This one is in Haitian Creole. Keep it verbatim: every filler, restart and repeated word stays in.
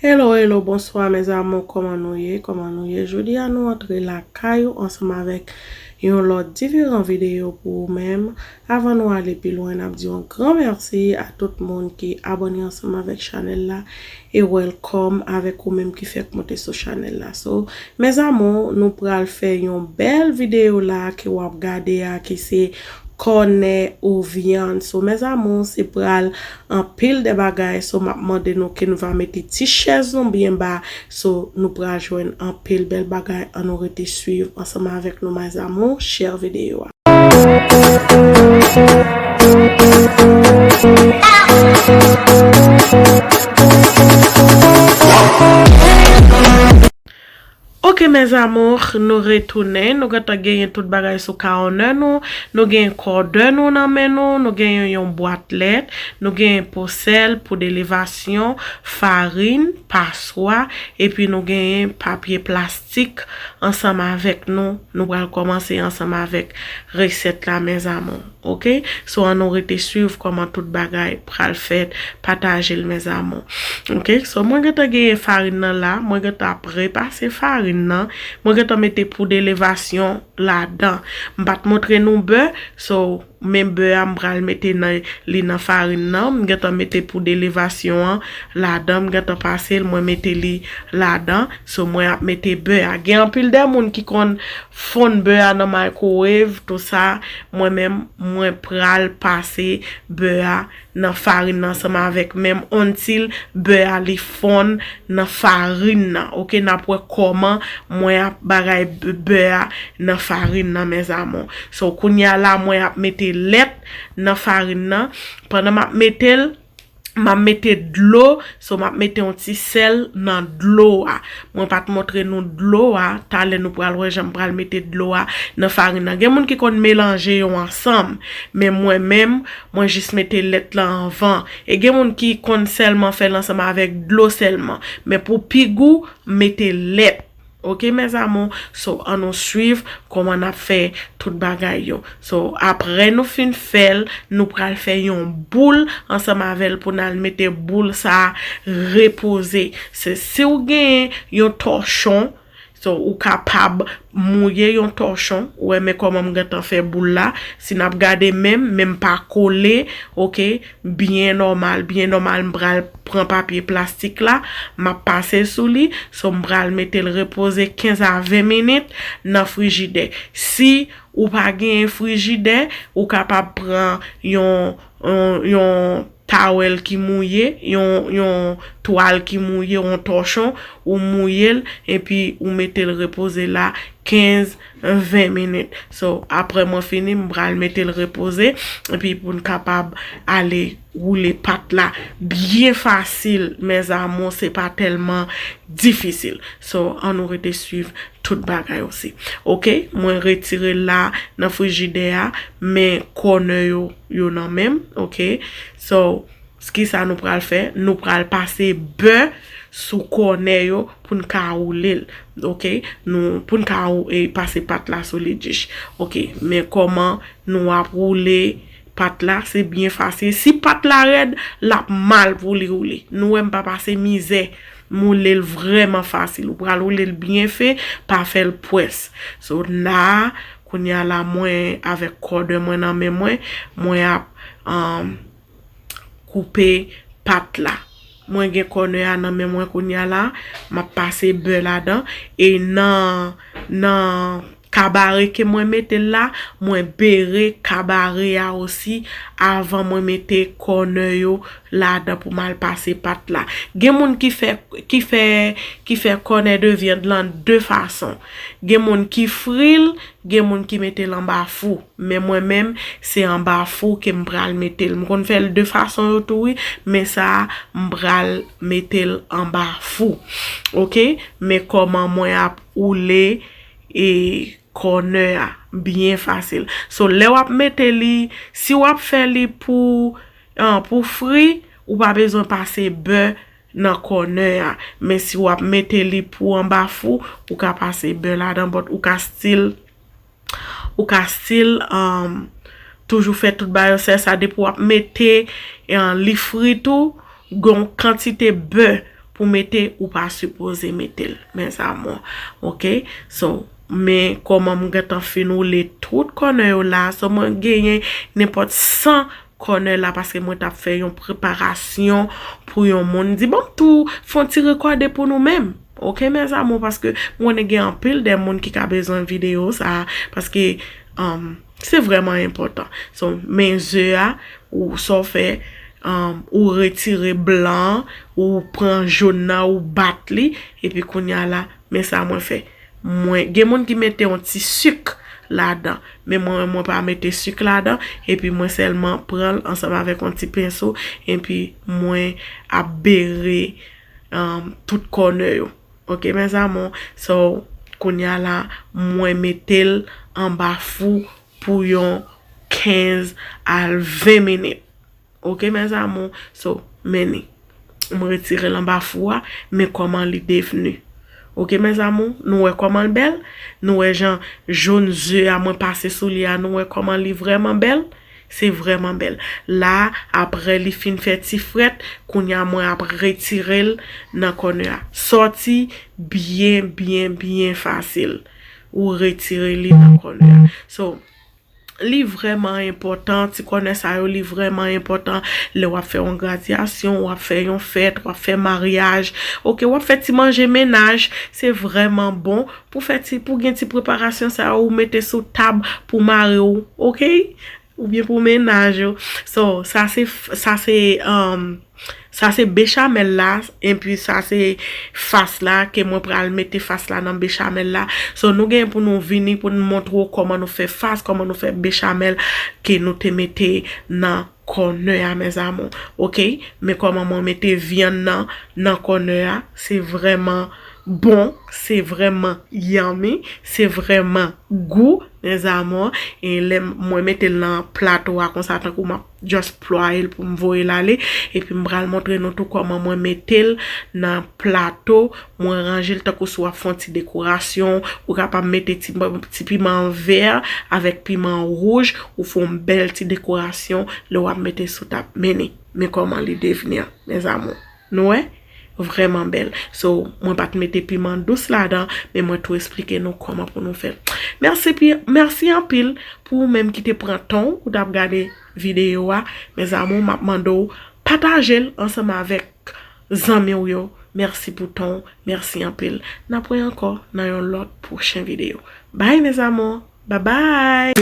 Hello, hello, bonswa mes amours, kòman nou ye? Kòman nou ye? Jodi a nou antre lakay ou ansanm avèk yon lòt diferan videyo pou ou menm. Avan nou ale pi lwen, n ap di yon gran mèsi a tout moun ki abòne ansanm avèk chanèl la e welcome avèk ou menm ki fèk monte sou chanèl la. So, mes amours, nou pral fè yon bèl videyo la ke w ap gade a ki se kònè ou vyann. So, mes amours, se pral anpil de bagay. So, m ap mande nou ke nou va mete ti chèz nou byen ba. So, nou pral jwenn anpil bèl bagay. Ann nou rete swiv ansanm avèk nou, mes amours, share videyo a. Ok, mes amours, nou retounen. Nou gentan genyen tout bagay sou kawonè nou. Nou genyen kòdè nou nan men nou. Nou genyen yon bwat lèt. Nou genyen po sèl, poud elevasyon, farin, paswa. Epi nou genyen papye plastik ansanm avèk nou. Nou pral kòmanse ansanm avèk resèt la, mes amours. Ok? So, ann nou rete swiv kòman tout bagay pral fèt. Pataje l, mes amours. Ok? So, mwen gentan genyen farin nan la. Mwen gentan ap repase farin nan. Mwen gentan mete poud elevasyon ladan. M pa t montre nou bè. So, men bè a, m pral mete nan, li nan farin nan. M gentan mete poud elevasyon an ladan. M gentan pase l. Mwen mete li ladan. So, mwen ap mete bè a. Gen anpil de moun ki konn fonn bè a nan microwave, tou sa. Mwen menm, mwen pral pase bè a nan farin nan ansanm avèk menm ontil bè a li fonn nan farin nan. Ok, n ap wè kòman mwen ap bagay b-, bè a nan farin nan, mes amours. So, kounye a la, mwen ap mete lèt nan farin nan. Pandan m ap mete l, m ap mete dlo. So, m ap mete yon ti sèl nan dlo a. Mwen pa t montre nou dlo a. Talè nou pral wè jan m pral mete dlo a nan farin nan. Gen moun ki konn melanje yo ansanm. Men mwen menm, mwen jis mete lèt lan anvan. E gen moun ki konn sèlman fè l ansanm avèk dlo sèlman. Men pou pi gou, mete lèt. Ok, mes amours? So, ann nou swiv kòman n ap fè tout bagay yo. So, apre nou fin fè l, nou pral fè yon boul ansanm avè l pou n al mete boul sa a repoze. Se si w genyen yon tòchon, so, ou kapab mouye yon tòchon. Ou wè, men kòman m gentan fè boul la. Si n ap gade men m, men m pa kole, ok? Byen nòmal, byen nòmal, m pral pran papye plastik la, m ap pase l sou li, so m pral mete l repoze kenz a ven minit nan frijidè. Si ou pa genyen frijidè, ou kapab pran yon, yon, yon tawèl ki mouye, yon, yon twal ki mouye, yon tòchon, ou mouye l, epi ou mete l repoze la kenz, ven minit. So, apre mwen fini, m pral mete l repoze, epi pou n kapab ale woule pat la byen fasil, mes amours, se pa tèlman difisil. So, ann nou rete swiv tout bagay osi. Ok, mwen retire l la nan frijidè a, men kònè yo, yo nan men m, ok? So, kisa nou pral fè? Nou pral pase bè sou kònè yo pou n ka woule l. Ok? Nou, pou n ka wou-, e, pase pat la sou li dich. Ok, men kòman nou ap woule pat la, se byen fasil. Si pat la rèd, l ap mal pou li woule. Nou wè m pa pase mizè. M woule l vrèman fasil. Ou pral woule l byen fen, pa fè l pwès. So, la, kounye a la, mwen, avèk kòdè mwen nan men mwen, mwen ap, um, koupe pat la. Mwen gen kònè a nan men mwen kounye a la, m ap pase bè ladan. E nan, nan kabare ke mwen mete l la, mwen bere kabare a osi avan mwen mete kònè yo ladan pou m al pase pat la. Gen moun ki fè, ki fè, ki fè kònè de vyann lan de fason. Gen moun ki fri l, gen moun ki mete l anba fou. Men mwen menm, se anba fou ke m pral mete l. M konn fè l de fason yo tou wi, men sa a, m pral mete l anba fou. Ok? Men kòman mwen ap woule e kònè a byen fasil. So, lè w ap mete li, si w ap fè li pou, an, pou fri, ou pa bezwen pase bè nan kònè a. Men si w ap mete li pou anba fou, ou ka pase bè ladan, but ou ka still, ou ka still, um, toujou fè tout bagay yo, sèl sa depi w ap mete, um, li fri tou, gon kantite bè ou mete, ou pa sipoze mete l, mes amours. Ok? So, men kòman m gentan fin woule tout kònè yo la, so mwen genyen nenpòt san kònè la paske mwen t ap fè yon preparasyon pou yon moun. Di, bon, m tou fè yon ti rekòde pou nou menm. Ok, mes amours, paske mwen konnen gen anpil de moun ki ka bezwen videyo sa, paske um, se vrèman enpòtan. So, men ze a, ou sa w fè, um, ou retire blan, ou pran jòn nan, ou bat li, epi kounye a la, men sa mwen fè. Mwen, gen moun ki mete yon ti sik ladan, men mwen, mwen pa mete sik ladan, epi mwen sèlman pran l ansanm avèk yon ti penso, epi mwen ap bere um, tout kònè yo. Ok, mes amours? So, kounye a la, mwen mete l anba fou pou yon kenz al ven minit. Ok, mes amours? So, men ni. Mwen retire l anba fou a, men kòman li devni. Ok, mes amours? Nou wè kòman l bèl? Nou wè jan jòn ze a mwen pase sou li a, nou wè kòman li vrèman bèl? Se vrèman bèl. La, apre li fin fè ti frèt, kounye a mwen ap retire l nan kònè a. Sòti byen, byen, byen fasil. Ou retire li nan kònè a. So, li vrèman enpòtan, ti kònè sa yo, li vrèman enpòtan lè w ap fè yon gradyasyon, w ap fè yon fèt, w ap fè maryaj, ok, w ap fè ti manje mennaj, se vrèman bon pou fè ti, pou gen ti preparasyon sa yo, ou mete sou tab pou mari w, ok? Oubyen pou mennaj ou. So, sa se, sa se, um, sa se bechamel la, epi sa se fas la, ke mwen pral mete fas la nan bechamel la. So, nou gen pou nou vini, pou nou montre w kòman nou fè fas, kòman nou fè bechamel ke nou te mete nan kònè a, mes amours. Ok? Men kòman mwen mete vyann nan, nan kònè a. Se vrèman bon, se vrèman yummy, se vrèman gou, mes amours. E lè mwen mete l nan plato a konsa, tankou m ap just plwaye l pou m voye l ale. Epi m pral montre nou tou kòman mwen mete l nan plato. Mwen ranje l tankou si w ap fè yon ti dekorasyon. Ou kapab mete ti, ti piman vè avèk piman wouj. Ou fè yon bèl ti dekorasyon lè w ap mete sou tab. Men ni, men kòman li devni an, mes amours. Nou wè? Vrèman bèl. So, mwen pa t mete piman dous ladan, men mwen tou esplike nou kòman pou nou fè l. Mèsi, pi- mèsi anpil pou ou menm ki te pran tan w pou t ap gade videyo a. Mes amours, m ap mande w pataje l ansanm avèk zanmi w yo. Mèsi pou tan w. Mèsi anpil. N ap wè ankò nan yon lòt pwochen videyo. Bye, mes amours. Bye bye.